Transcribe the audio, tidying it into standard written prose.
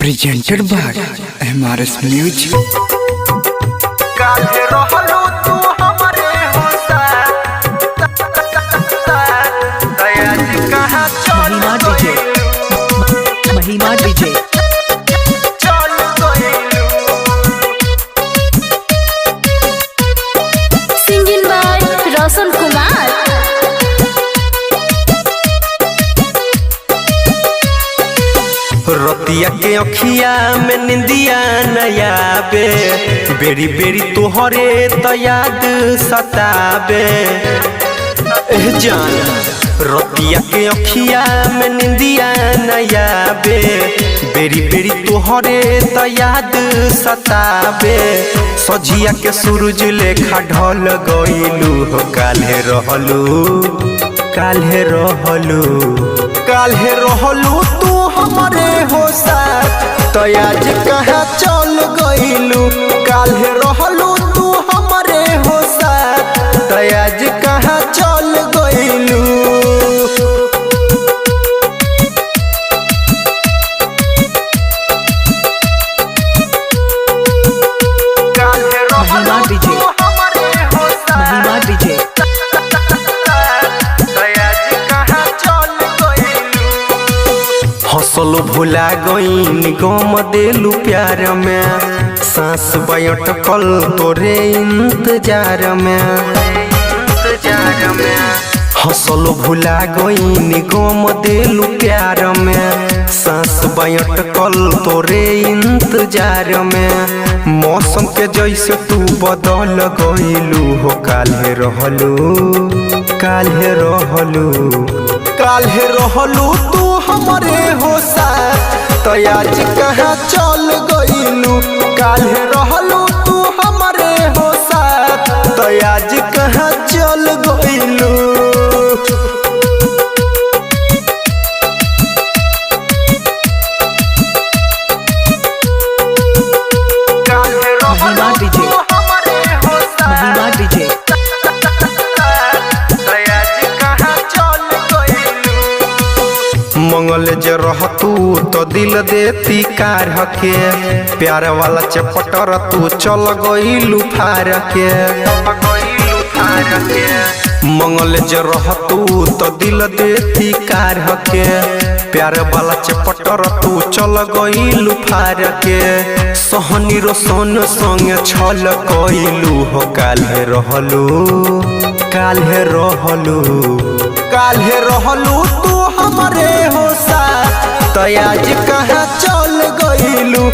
Presented by MRS Music. काहे रहलू तू हमरे होसा दया जी कहाँ चल महिमा डीजे। गइलू महिमा डीजे। चल गइलू। Singing by Roshan Kumar. रतिया के अखिया में निंदिया नया बे बेरी बेरी तोहरे त याद सताबे एह जान। रतिया के अखिया में निंदिया नया बे बेरी बेरी तोहरे त याद सताबे। सझिया के सूरज लेखा ढल गइलू हो। काल्हे रहलू, काल्हे रहलू, काल्हे रहलू तू हमरे हो साथ तो आज कहाँ चल गइलू। काल्हे रहलू तू हमरे हो साथ तो आज कहाँ चल गइलू। काल्हे महिमा रहलू डीजे। तू हमरे हो साथ महिमा डीजे। हौसल भुला गईन गम देलू प्यार में सांस बयटकल तोरे इंतजार में। हौसल भुला गईन गम देलू प्यार में सांस बयटकल तोरे इंतजार में। मौसम के जैसे तू बदल गइलू हो। काल्हे रहलू, काल्हे रहलू, काल्हे रहलू तू हमरे हो साथ तो आज कहाँ चल गइलू। काल्हे रहलू तू हमरे हो साथ तो आज कहाँ चल गइलू। काल्हे महिमा रहलू डीजे। तू हमरे हो साथ महिमा डीजे। मंगल जे रहतू तो दिल देती कार के प्यार वाला चपटर तू चल गइलू फार के। मंगल जे रहतू तो दिल देती कार के प्यार वाला चपटर तू चल गइलू फार के। सहनी रोशन संग छल कइलू हो। काल्हे रहलू, काल्हे रहलू, काल्हे रहलू तू हमरे हो साथ तो आज कहाँ चल गइलू।